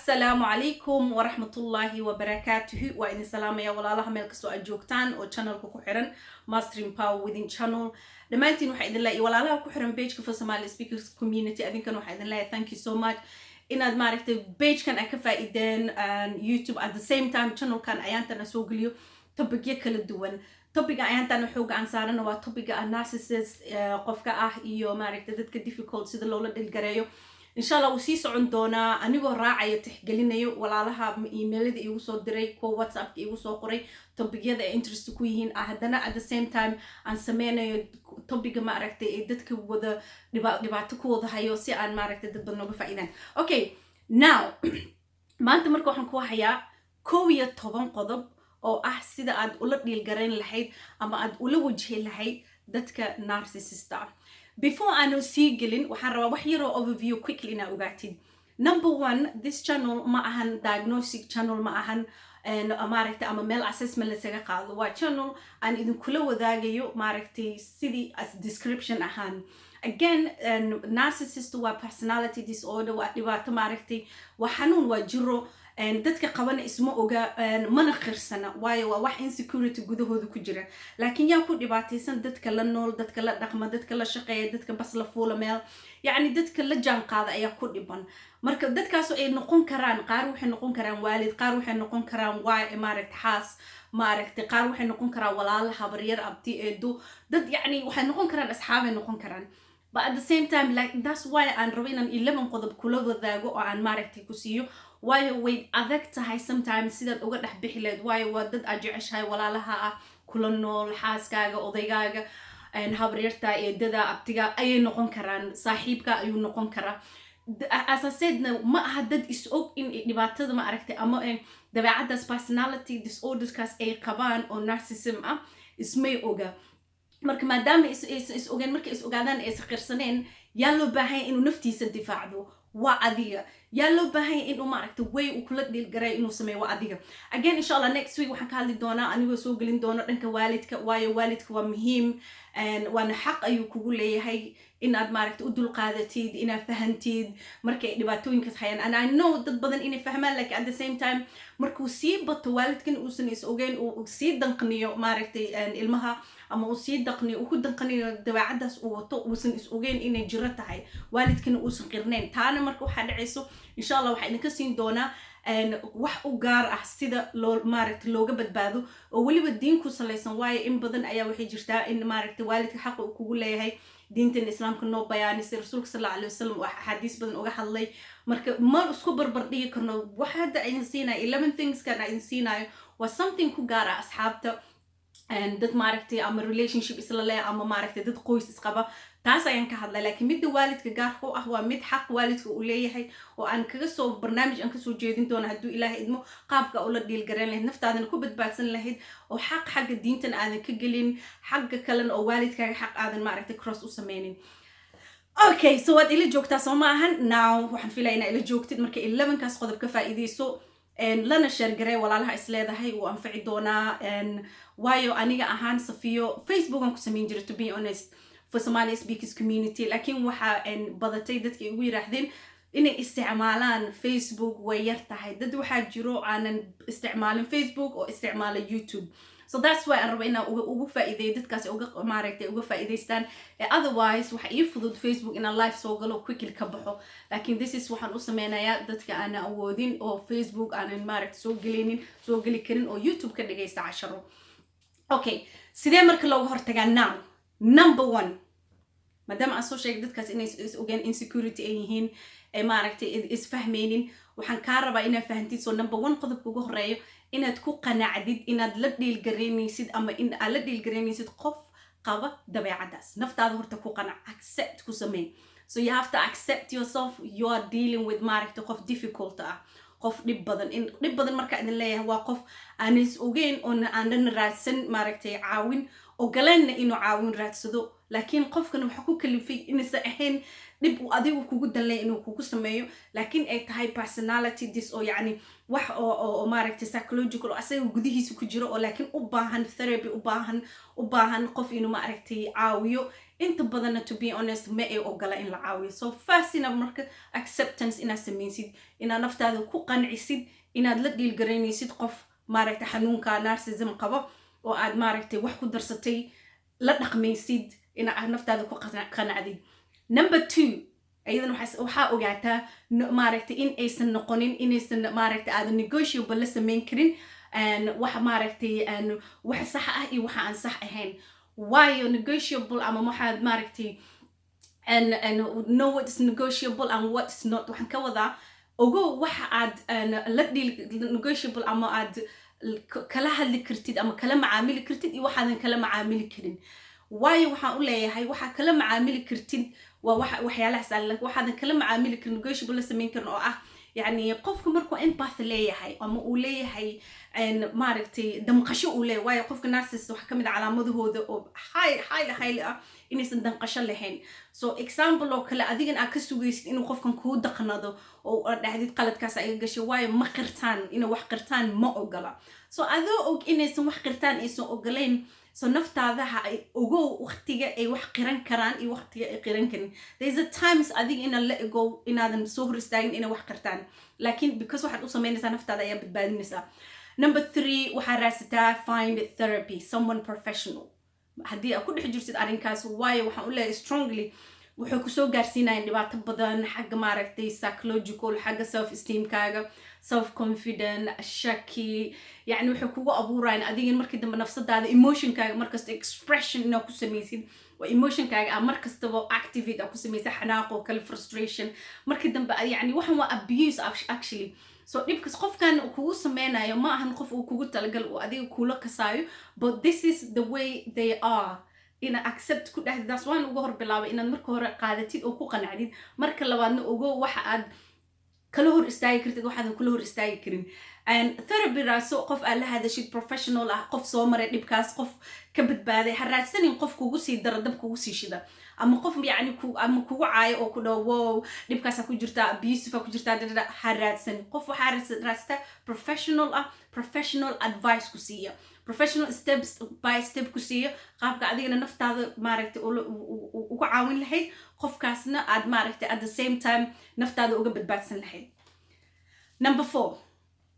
Asalaamu calaykum waraxmatullaahi wabarakaatuhu. Waa idin salaamaya, walaalaha, meel kastoo aad joogtaan oo channelka ku xiran, Mastering Power Within channel. Dhammaantiin waxaa idin leeyahay, walaalaha ku xiran pageka for Somali Speakers Community, adinkan waxaa idin leeyahay thank you so much inaad maaragtay pagekan aad ka faa'iideen YouTube. At the same time, channelkan ayaantan soo geliyo topicyo kala duwan. Topiga ayaantan xooga aan saarana waa topiga ah narcissist qofka ah iyo maaragtay dadka difficult sida loola deal gareeyo. Insha Allah wuu sii socon doonaa, anigoo raacayo, tixgelinayo walaalaha emailada iigu soo diray, kuwa WhatsAppka iigu soo qoray, topicyada ay interest ku yihiin. Haddana at the same time aan sameynayo topiga maaragtay ay dadka wada dhibaato ku wada hayo, si aan maaragtay dad badan nooga faa'iidaan. Okay, now maanta marka waxaan ku hayaa 11 qodob oo ah sida aad ula deal garayn lahayd ama aad ula wajhi lahayd dadka narcissista ah. Before aanu sii gelin, waxaan rabaa wax yaroo overview quickly inaa ogaatid. Number one, this channel ma ahan diagnostic channel, ma ahan maaragtay ama meel assessment lasaga qaado. Waa channel aan idinkula wadaagayo maaragtay sidii as description ahaan. Again, narcissist waa personality disorder, waa dhibaato maaragtay, waa xanuun, waa jiro. Dadka qabana isma oga, mana qirsana, waayo waa wax insecurity gudahooda ku jira. Laakiin yaa ku dhibaataysan? Dadka la nool, dadka la dhaqma, dadka la shaqeeya, dadka bas la fuula meel, yacni dadka la jaan qaada ayaa ku dhiban. Marka dadkaas ay noqon karaan, qaar waxay noqon karaan waalid, qaar waxay noqon karaan waa maaragta xaas, maaragtay qaar waxay noqon karaan walaalo, habaryar, abti, eedo, dad, yacni waxay noqon karaan asxaabay noqon karaan. But at the same time, like, that's why aan rabo inaan 11 qodob kula wadaago oo aan maaragtay ku siiyo, waayo way adag tahay sometimes sidaad uga dhex bixi lahayd, waayo waa dad aad jeceshahay, walaalaha ah, kula nool, xaaskaaga, odaygaaga, habaryarta, eedada, abtiga ayay noqon karaan, saaxiibka ayuu noqon karaa. Asaaseedna ma aha dad is og in dhibaatada ma aragtay ama dabeecaddaas personality disorderkaas ay qabaan oo narcissism ah, ismay oga. Marka maadaama is ogeen, markay is ogaadaan ay isqirsaneen, yaa loo baahanya inuu naftiisa difaacdo? Waa adiga. Yaa loo baahanya inuu maaragta way uu kula deal garay inuu sameeyo? Waa adiga. Again, insha Allah next week waxaan ka hadli doonaa, anigoo soo gelin doono dhanka waalidka, waayo waalidka waa muhiim, waana xaq ayuu kugu leeyahay inaad maaragta u dulqaadatid, inaad fahantid markay dhibaatooyinkaas hayaan. And I know dad badan inay fahmaan, like at the same time markuu sii bato, waalidkan uusan is ogeyn, uu sii danqniyo maaragtay ilmaha ama uu sii daqniyo, uu ku danqaniyo dabeecaddaas uu wato, uusan is ogeyn inay jiro tahay, waalidkana uusan qirnayn taana, marka waxaa dhacayso, insha Allah waxaa idinka siin doonaa wax u gaar ah sida loo maaragta looga badbaado, oo weliba diin ku salaysan, waayo in badan ayaa waxay jirtaa in maaragta waalidka xaqa uu kugu leeyahay diintan Islaamka noo bayaanisay, Rasuulka sal alla alay wasalam oo axaadiis badan uga hadlay. Marka ma isku barbar dhigi karno waxa hadda idin siinayo. 11 thingskan idin siinayo waa something ku gaar ah asxaabta, dad maaragtay ama relationship isla leh ama maaragtay dad qoys isqaba, taas ayaan ka hadlay. Laakiin midda waalidka gaarka u ah waa mid xaq waalidka uu leeyahay oo aan kaga soo barnaamij aan kasoo jeedin doono, hadduu Ilaahay idmo, qaabka ula deal garan lahayd, naftaadana ku badbaadsan lahayd, oo xaq xagga diintan aadan ka gelin, xagga kalena oo waalidkaaga xaq aadan maaragtay cross u sameynin. Okay, so waad ila joogtaa, soo ma ahan? Now waxaan filaya inaa ila joogtid. Marka 11kaas qodob ka faa'iideyso, lana share garee walaalaha is leedahay wuu anfaci doonaa, waayo aniga ahaan Safiyo Facebook aan ku samayn jiray, to be honest, for Somali Speakers Community. Laakiin waxaa badatay dadka igu yiraahdeen inay isticmaalaan Facebook way yar tahay. Dad waxaa jiro aanan isticmaalin Facebook oo isticmaala YouTube, so that's why aan rabo inaan ugu faa'iideeyo dadkaas, uga maaragtay uga faa'iidaystaan. Otherwise waxa ii fudud Facebook inaan live soo galo, quickly ka baxo. Laakiin this is waxaan u sameynayaa dadka aanan awoodin oo Facebook aanan maaragtay soo gelinin, soo geli karin, oo YouTube ka dhagaysta casharo. Okay, sidee marka looga hortagaa? Now, number one, maadaama aan soo sheegay dadkaas inay is ogeen, insecurity ay yihiin, ee maaragtay isfahmaynin, waxaan kaa rabaa inaad fahantid. So number one, qodobka ugu horeeyo, inaad ku qanacdid inaad la deal garaynaysid ama in aad la deal garaynaysid qof qaba dabeecaddaas. Naftaada horta ku qanac, accept ku samee. So you have to accept yourself you are dealing with maaragtay qof difficult ah, qof dhib badan. In dhib badan marka idin leeyahay, waa qof aan is ogeyn oon aanan raadsan maaragtay caawin, ogoleenna inuu caawin raadsado. Laakiin qofkan waxa ku kalifay inaysan ahayn dhib uu adigu kugu danlay inuu kugu sameeyo, laakiin ay tahay personality dis oo yacni wax oo maaragtay psychological oo asaga gudihiisa ku jiro, oo laakiin u baahan therapy, u baahan qof inuu maaragtay caawiyo. Inta badanna, to be honest, ma ay ogola in la caawiyo. So first inaad marka acceptance inaad samaysid, inaad naftaada ku qancisid inaad la deal garaynaysid qof, maaragtay, xanuunka narcissism qabo oo aad, maaragtay, wax ku darsatay la dhaqmaysid, ina aad naftaada ku qanacdid. Number two, ayadana waxaa ogaataa, maaragtay, in aysan noqonin, inaysan, maaragtay, aadan negotiable la samayn karin wax, maaragtay, wax sax ah iyo waxa aan sax ahayn. Waayo negotiable ama waxaad, maaragtay, and know what is negotiable and what is not. Waxaan ka wadaa, ogow waxa aad la deal negotiable ama aad kala hadli kartid ama kala macaamili kartid iyo waxaadan kala macaamili karin. Waayo waxaan u leeyahay waxaa kala macaamili kartid waa waxyaalahaas, waxaadan kala macaamili karin, negotiable la samayn karin, oo ah yacni qofka markuu empath leeyahay ama uu leeyahay, maaragtay, damqasho uu leeyahay. Waayo qofka narcissist waxaa kamid ah calaamadahooda oo high, highly, highly ah inaysan damqasho lahayn. So example oo kale, adigan aad ka sugaysid inuu qofkan kuu daqnado oo aad dhahdid, "Qaladkaas iga gashay." Waayo ma qirtaan, inay wax qirtaan ma ogola. So adoo og inaysan wax qirtaan aysan ogolayn, so naftaada ha ogow waqtiga ay wax qiran karaan iyo waqtiga ay qiran karin. There is a times adiga inaad la ego, inaadan soo hor istaagin inay wax qirtaan, laakiin because waxaad u samaynaysaa naftaada ayaa badbaadinaysaa. Number three, waxaa raadsataa, find therapy, someone professional, haddii aad ku dhex jirtid arrinkaas. Waayo waxaan u leeyahay strongly, wuxuu kusoo gaarsiinayaan dhibaato badan xagga, maaragtay, psychological, xagga self esteemkaaga, self confident, shaki, yacni waxay kugu abuurayaan adiga markii dambe nafsadaada, emotionkaaga markasta expression inaad ku samaysid oo emotionkaaga aa markastaba activate aa ku samaysid, xanaaq oo kale, frustration markii dambe. Yacni waxan waa abuse actually. So dhibkas qofkan kugu sameynayo ma ahan qof uu kugu talagal uu adiga kula kasaayo, but this is the way they are. Ina accept ku dhahdi, taas waan uga hor bilaabay, inaad marka hore qaadatid oo ku qanacdid. Marka labaadna ogo waxa aad kala hor istaagi kartid, waxaadan kula hor istaagi karin. Therapy raaso, qof aad la hadashid professional ah, qof soo maray dhibkaas, qof ka badbaaday. Ha raadsanin qof kugu sii dara, dab kugu sii shida, ama qof yacni ku ama kugu caayo oo ku dhaho, "Wow, dhibkaasaa ku jirtaa, abusive ku jirtaa," dadada ha raadsan. Qof waxaa raadsataa professional ah, professional advice ku siiya, professional steps by step ku siiya qaabka adigana naftaada, maaragtay, uga caawin lahayd qofkaasna aad, maaragtay, at the same time naftaada uga badbaadsan lahayd. Number four,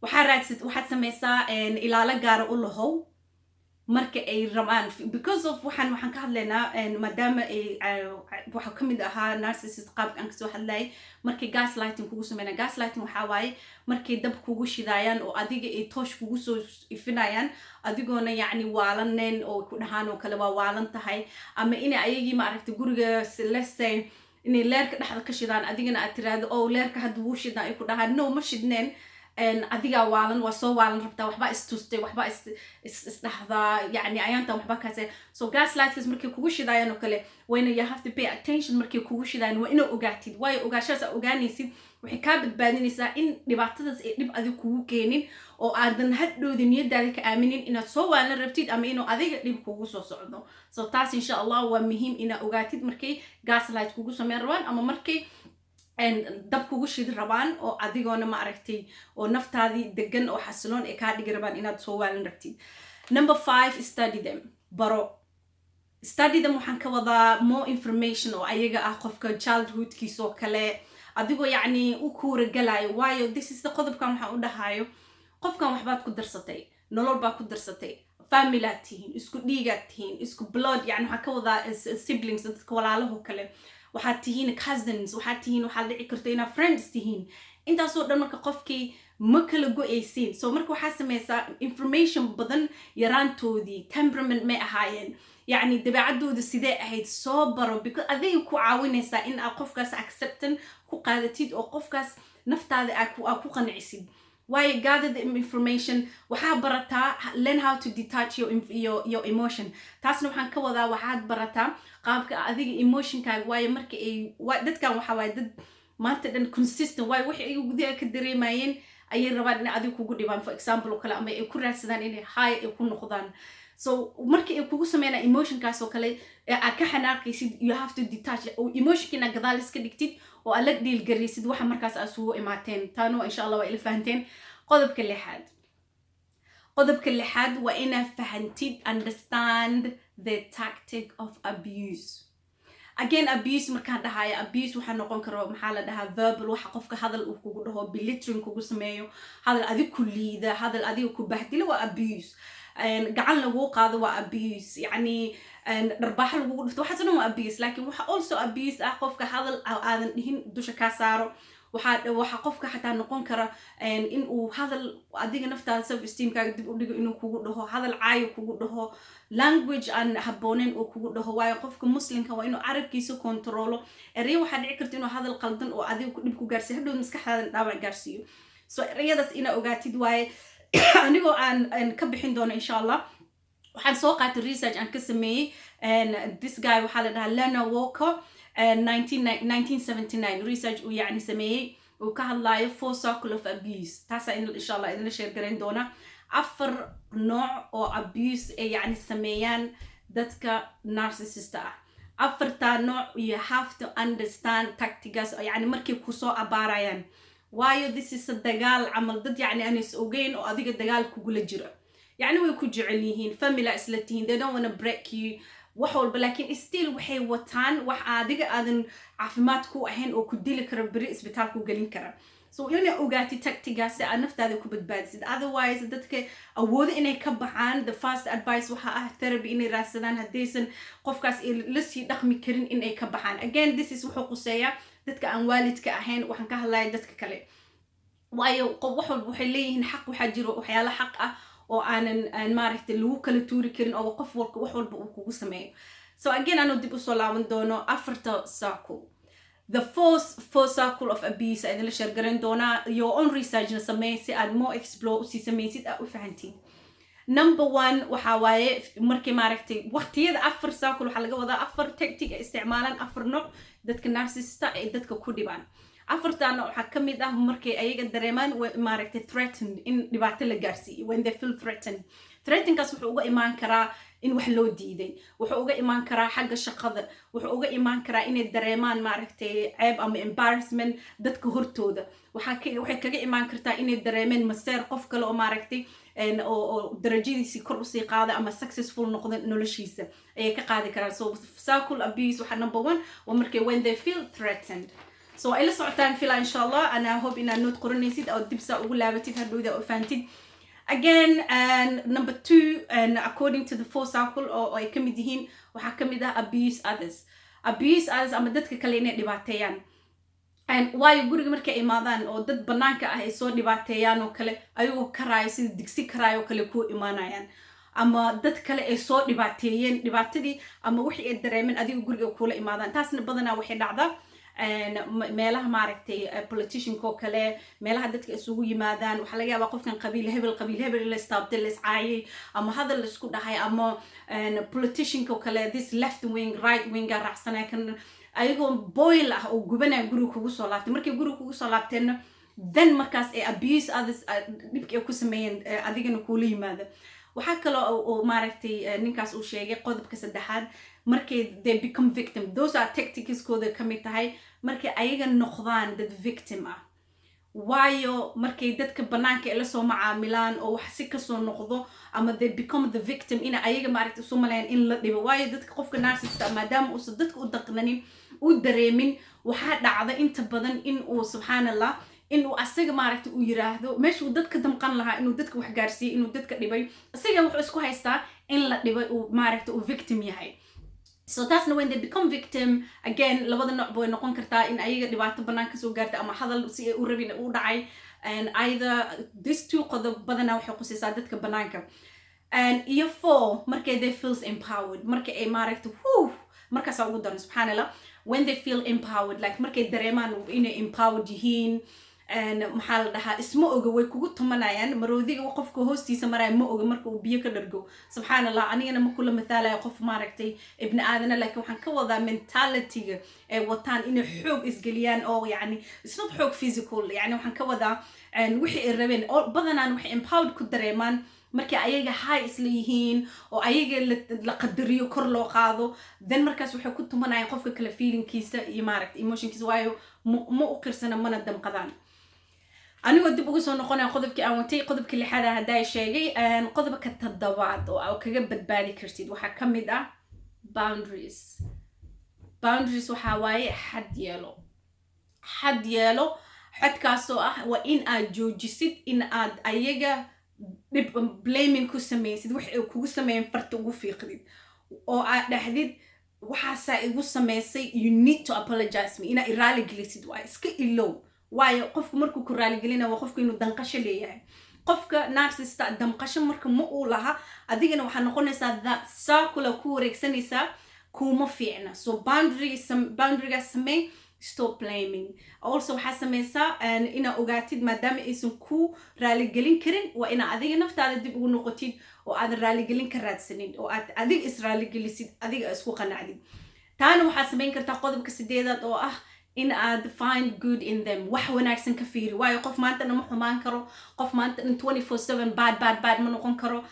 waxaa raadsad, waxaad samaysaa ilaalo gaara u lahow marka ay rabaan, because of waxaan ka hadlaynaa, maadaama ay waxaa ka mid ahaa narcissist qaabka aan kasoo hadlayay, markay gaslighting kugu sameynayaan. Gaslighting waxaa waaye markay dab kugu shidaayaan oo adiga ay toosh kugu soo ifinayaan adigoona yacni waalaneen, oo ku dhahaan oo kale, "Waa waalan tahay," ama inay ayagii, maaragtay, guriga, let's say, inay leerka dhexda ka shidaan, adigana aad tiraahdo, "Oh, leerka hadda wuu shidnaa." Ay ku dhahaan, "No, ma shidneen, adigaa waalan, waa soo waalan rabtaa, waxbaa istustay, waxbaa is isdhahdaa, yacni ayaantan waxbaa kaase." So gaslightkas markay kugu shidaayaan oo kale, wayna you have to pay attention. Markay kugu shidaayaan waa inaa ogaatid. Waayo ogaashahaas aa ogaanaysid waxay kaa badbaadinaysaa in dhibaatadaas ay dhib adig kugu keenin oo aadan hadhowda niyadaada ka aaminin inaad soo waalan rabtid ama inuu adiga dhib kugu soo socdo. So taas insha Allah waa muhiim inaa ogaatid markay gaslight kugu sameyn rabaan ama markay dab kugu shidi rabaan oo adigoona, maaragtay, oo naftaadii degan oo xasiloon ay kaa dhigi rabaan inaad soo waalan rabtid. Number five, study them, baro. Study them waxaan ka wadaa more information oo ayaga ah, qofka childhoodkiisa oo kale, adigoo yacni u kuuragalayo. Waayo this is the qodobkan waxaan u dhahayo, qofkan waxbaad ku darsatay, nolol baa ku darsatay, familyad tihiin, isku dhiigaad tihiin, isku blood, yani waxaan ka wadaa siblings, dadka walaalaho kale waxaad tihiin, cousins waxaad tihiin, waxaad dhici karto inaad friends tihiin, intaasoo dhan. Marka qofkii ma kala go-aysiin. So marka waxaa sameysaa information badan, yaraantoodii, temperament may ahaayeen, yacni dabeecadooda sidee ahayd, soo baro, because adiga ku caawinaysaa in aad qofkaas acceptance ku qaadatid oo qofkaas naftaada aad ku qancisid. Waayo gather the information, waxaa barataa, learn how to detach your emotion. Taasna waxaan ka wadaa, waxaad barataa qaabka adiga emotionkaaga. Waayo marka ay dadkan waxaa waaye dad maanta dhan consistent, waayo waxay iyagu gudaha ka dareemayeen ayay rabaan inay adiga kugu dhibaan, for example oo kale, ama ay ku raadsadaan inay high ay ku noqdaan. So marka ay kugu sameynaa emotionkaas oo kale ee aad ka xanaaqaysid, you have to detach oo emotionka inaad gadaal iska dhigtid oo aad la deal garaysid waxa markaas aad isugu imaateen. Taana insha Allah waa ila fahanteen. Qodobka lixaad waa inaad fahantid, understand the tactic of abuse. Again, abuse markaan dhahayo, abuse waxaa noqon karo, maxaa la dhahaa, verbal, waxa qofka hadal uu kugu dhaho, belittling kugu sameeyo, hadal adig ku liida, hadal adiga ku bahdilo, waa abuse. Gacan laguu qaado waa abuse, yacni dharbaaxo lagugu dhufto, waxaas dhan waa abuse. Laakiin waxa also abuse ah qofka hadal aadan dhihin dusha kaa saaro. Waxaa qofka xataa noqon kara in uu hadal adiga naftaada self esteemkaaga dib u dhigo inuu kugu dhaho, hadal caayo kugu dhaho, language aan habbooneyn uu kugu dhaho. Waayo, qofka muslimka waa inuu carabkiisa controlo. Ereyo waxaa dhici karta inuu hadal qaldan oo adiga dhib ku gaarsiiyo, hadhow maskaxdaada dhaawac gaarsiiyo. So ereyadaas inaa ogaatid waaye. Anigoo aan ka bixin doono, insha Allah, waxaan soo qaatay research aan ka sameeyey. This guy waxaa la dhahaa Lena Walker, 1979 research uu yacni sameeyey, uu ka hadlaayo four circle of abuse. Taasaa insha Allah idinla share garayn doona, afar nooc oo abuse ay yacni sameeyaan dadka narcissista ah. Afartaa nooc you have to understand tactics, yacni markay kusoo abaarayaan. Waayo, this is a dagaal camal, dad yacni aan is ogeyn oo adiga dagaal kugula jiro. Yacni way ku jecel yihiin, family isla tihiin, they don't wanna break you, wax walba, laakiin still waxay wataan wax adiga aadan caafimaad ku ahayn oo ku dili kara, beri isbitaal ku gelin kara. So inay ogaatid tactigaas si aad naftaada ku badbaadisid. Otherwise, dadka awoodo inay ka baxaan, the first advice waxa ah therapy inay raadsadaan, haddaysan qofkaas la sii dhaqmi karin inay ka baxaan. Again, this is wuxuu quseeyaa dadka aan waalidka ahayn, waxaan ka hadlaya dadka kale. Waayo, wax walba waxay leeyihiin xaq. Waxaa jiro waxyaalo xaq ah oo aanan aan maaragtay lagu kala tuuri karin oo qof walka wax walba uu kugu sameeyo. So again, anuu dib usoo laaban doono afarta circle, the four circle of abuse, idinla share garan doonaa. Your own researchna sameey si aad more explore usii samaysid, aad u fahantiin. Number one waxaa waaye markii maaragtay waqtiyada afar circle, waxaa laga wadaa afar tactic ay isticmaalaan, afar nooc dadka narcissista ay dadka ku dhibaan. Afartaa nooc waxaa ka mid ah markay ayaga dareemaan maaragtay threatened, in dhibaato la gaarsiiyo. When they feel threatened, threatenkaas wuxuu uga imaan karaa in wax loo diiday, wuxuu uga imaan karaa xagga shaqada, wuxuu uga imaan karaa inay dareemaan maaragtay ceeb ama embarrassment dadka hortooda. Waxay kaga imaan kartaa inay dareemeen maseer, qof kale oo maaragtay oo darajadiisii kor usii qaada ama successful noqda noloshiisa ayay ka qaadi karaan. So circle abuse waxaa number one waa markay when they feel threatened. So ay la socotaan fila, insha Allah, and I hope inaad note qoranaysid oo dib saa ugu laabatid hadhowda oo fahantid. Again, and number two, and according to the four circle oo ay ka mid yihiin, waxaa ka mid ah abuse others. Abuse others ama dadka kale inay dhibaateeyaan. Waayo, guriga markay imaadaan oo dad banaanka ah ay soo dhibaateeyaan oo kale, ayagoo karaayo sida digsi karaayo oo kale kuu imaanayaan, ama dad kale ay soo dhibaateeyeen, dhibaatadii ama wixii ay dareemeen adiga guriga kuula imaadaan. Taasna badanaa waxay dhacdaa meelaha maaragtay politicianka oo kale, meelaha dadka isugu yimaadaan. Waxaa laga yaabaa qofkan qabiil hebel, qabiil hebel la istaabtay, la iscaayay ama hadal la isku dhahay, ama politicianka oo kale, this left wing, right winga raacsanaya, kan ayagoo boil ah oo gubanaya guriga kugu soo laabtay. Markay guriga kugu soo laabteenna, then markaas ay abuse others, dhibki ay ku sameeyeen adigana kuula yimaada. Waxaa kaloo oo maaragtay ninkaas uu sheegay qodobka saddexaad, markay they become victim. Those are tacticskooda ka mid tahay, markay ayaga noqdaan dad victim ah. Waayo, markay dadka banaanka ay lasoo macaamilaan oo wax si kasoo noqdo ama they become the victim, ina ayaga maaragtay isu maleeyaan in la dhibo. Waayo, dadka qofka narcissista, maadaama uusan dadka u daqnanin, u dareemin, waxaa dhacda inta badan in uu, subxaan Allah, inuu asaga maaragtay uu yiraahdo meesha uu dadka damqan lahaa, inuu dadka wax gaarsiiyey, inuu dadka dhibay, isaga wuxuu isku haystaa in la dhibay, uu maaragtay uu victim yahay. So taasna, when they become victim, again, labada nooc way noqon kartaa: in ayaga dhibaato bannaan kasoo gaartay ama hadal si ay u rabin u dhacay. And either this two qodob badanaa waxay qusaysaa dadka bannaanka. And iyo four, markay they feels empowered, marka ay maaragtay whoo, markaasaa ugu daran, subxaan Allah. When they feel empowered, like markay dareemaan inay empowered yihiin, maxaa la dhahaa, isma oga, way kugu tumanayaan. Maroodiga qofka hoostiisa maraya ma oga marka uu biyo ka dhargo, subxaan Allah. Anigana ma kula mathaalaya qof maaragtay ibni aadana, laakiin waxaan ka wadaa mentalityga ay wataan, inay xoog isgeliyaan oo yacni it's not xoog physical, yani waxaan ka wadaa wixii ay rabeen oo badanaan waxay empowered ku dareemaan markay ayaga high isla yihiin oo ayaga la qadariyo, kor loo qaado. Then markaas waxay ku tumanayaan qofka kale feelingkiisa iyo maaragtay emotionkiisa. Waayo, ma u qirsana mana damqadaan. Anigoo dib uga soo noqonaya qodobkii aan watay, qodobkii lixaad haddaa sheegay, qodobka toddobaad oo aa kaga badbaadi kartid waxaa ka mid ah boundaries. Boundaries waxaa waaye xad yeelo, xad yeelo. Xadkaasoo ah waa in aad joojisid in aad ayaga dhib blaming ku samaysid, wax ay kugu sameeyeen farta ugu fiiqdid oo aad dhahdid, "Waxaasaa igu samaysay, you need to apologize me." Inaa i raali gelisid waa iska ilow, waayo qofku markuu ku raaligelina waa qofku inuu danqasho leeyahay. Qofka narcissista damqasho marka ma uu laha, adigana waxaa noqonaysaa that circle ku wareegsanaysaa, kuma fiicna. So boundary, boundarygaas samey, stop blaming. Also waxaa sameysaa inaa ogaatid maadaama aysan ku raaligelin karin, waa inaa adiga naftaada dib ugu noqotid oo aadan raaligelin ka raadsanin oo aad adiga israaligelisid, adiga isku qanacdid. Taana waxaad samayn kartaa qodobka sideedaad oo ah in aad find good in them, wax wanaagsan ka fiiri, waayo qof maanta dhan ma xumaan karo, qof maanta dhan 24/7 bad, bad, bad ma noqon karo.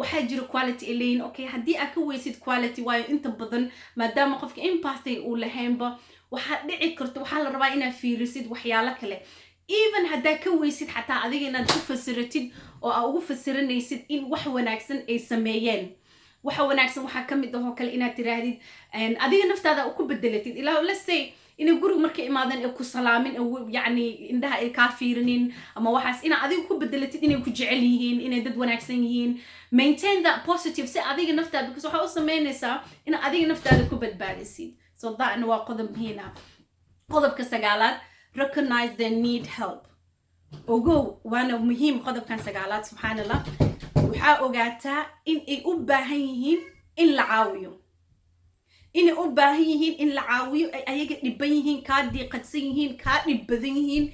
Waxaa jira quality ay leeyihin. Okay, haddii aad ka weysid quality, waayo inta badan maadaama qofka empathy uu lahaynba, waxaa dhici karto, waxaa la rabaa inaad fiirisid waxyaalo kale. Even haddaa ka weysid xataa, adiga inaad ku fasiratid oo aa ugu fasiranaysid in wax wanaagsan ay sameeyeen. Waxa wanaagsan waxaa ka mid ah oo kale inaad tiraahdid, adiga naftaada ku bedelatid ilaa, let's say, inay guriga markay imaadeen ay ku salaamin, yacni indhaha ay kaa fiirinin ama waxaas, inaad adiga ku bedelatid inay ku jecel yihiin, inay dad wanaagsan yihiin. Maintain that positive si adiga naftaada, because waxaa u sameynaysaa inaad adiga naftaada ku badbaadisid. So thatna waa qodob muhiim ah. Qodobka sagaalaad, recognize their need help. Ogow, waana muhiim qodobkan sagaalaad. Subxaan Allah, waxaa ogaataa in ay u baahan yihiin in la caawiyo, inay u baahan yihiin in la caawiyo, ay ayaga dhiban yihiin, kaa diiqadsan yihiin, kaa dhib badan yihiin,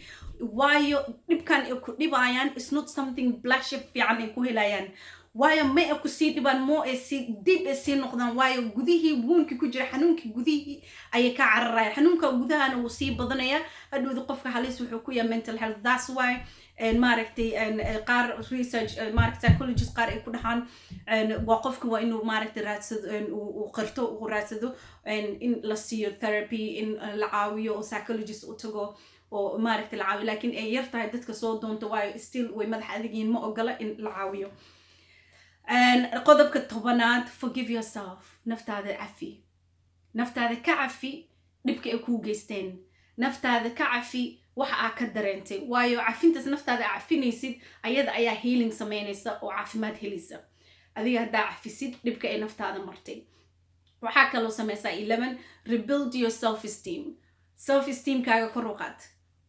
waayo dhibkan ay ku dhibayaan is not something pleasure fiican ay ku helayaan, waayo ma ay kusii dhibaan moo ay sii dib ay sii noqdaan, waayo gudihii woundkii ku jira, xanuunkii gudihii ayay ka cararayaan. Xanuunka gudahana wuu sii badanaya. Hadhowda qofka halis wuxuu ku yahay mental health. That's why, maaragtay, qaar research, maaragtay, psychologist qaar ay ku dhahaan waa qofka waa inuu, maaragtay, raadsado, uu qirto, uu raadsado in la siiyo therapy, in la caawiyo oo psychologist u tago oo, maaragtay, la caawiyo, laakiin ay yar tahay dadka soo doonto, waayo still way madax adigyihiin, ma ogola in la caawiyo. Qodobka 10aad, forgive yourself. Naftaada cafi, naftaada ka cafi dhibka ay kuu geysteen, naftaada ka cafi waxa aa ka dareentay, waayo cafintaas naftaada aa cafinaysid ayada ayaa healing samaynaysa oo caafimaad helaysa, adiga haddaa cafisid dhibka ay naftaada martay. Waxaa kaloo samaysaa, 11, rebuild your self esteem. Self esteemkaaga kor u qaad,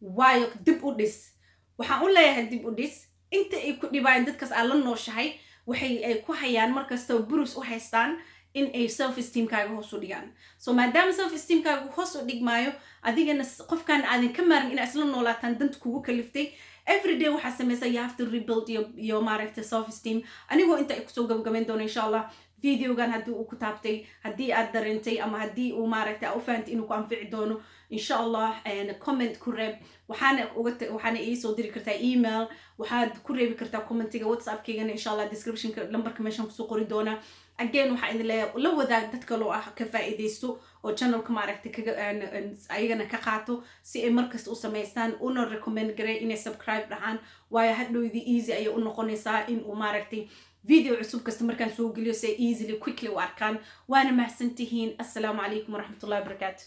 waayo dib u dhis. Waxaan u leeyahay dib u dhis, inta ay ku dhibaayeen dadkaas aad la nooshahay, waxay ay ku hayaan markastaba burus u haystaan in ay self esteemkaaga hoos u dhigaan. So maadaama self esteemkaaga hoos u dhigmaayo, adigana qofkan aadan ka maarin inaa isla noolaataan danta kugu kaliftay, everyday waxaa samaysaa, you have to rebuild your, maaragtay, self esteem. Anigoo inta ay kusoo gabagabayn doono, insha Allah, videogan haddii uu ku taabtay, haddii aad dareentay ama haddii uu, maaragtay, aa u fahantay inuu ku anfici doono, insha Allah, comment ku reeb. Waxaana uga waxaana iisoo diri kartaa email, waxaad ku reebi kartaa commentiga, WhatsAppkaygana insha Allah descriptionka lambarka meeshaan kusoo qori doonaa. Again, waxaa idin leeyahay, la wadaag dad kaloo ah ka faa'iidaysto oo channelka, maaragtay, kaga ayagana ka qaato si ay markasta u samaystaan, una recommend garay inay subscribe dhahaan, waayo hadhowdii easy ayay u noqonaysaa in uu, maaragtay, video cusub kasta markaan soo geliyo si ay easily, quickly u arkaan. Waana mahadsan tihiin. Assalaamu calaykum waraxmatullahi wabarakaatu.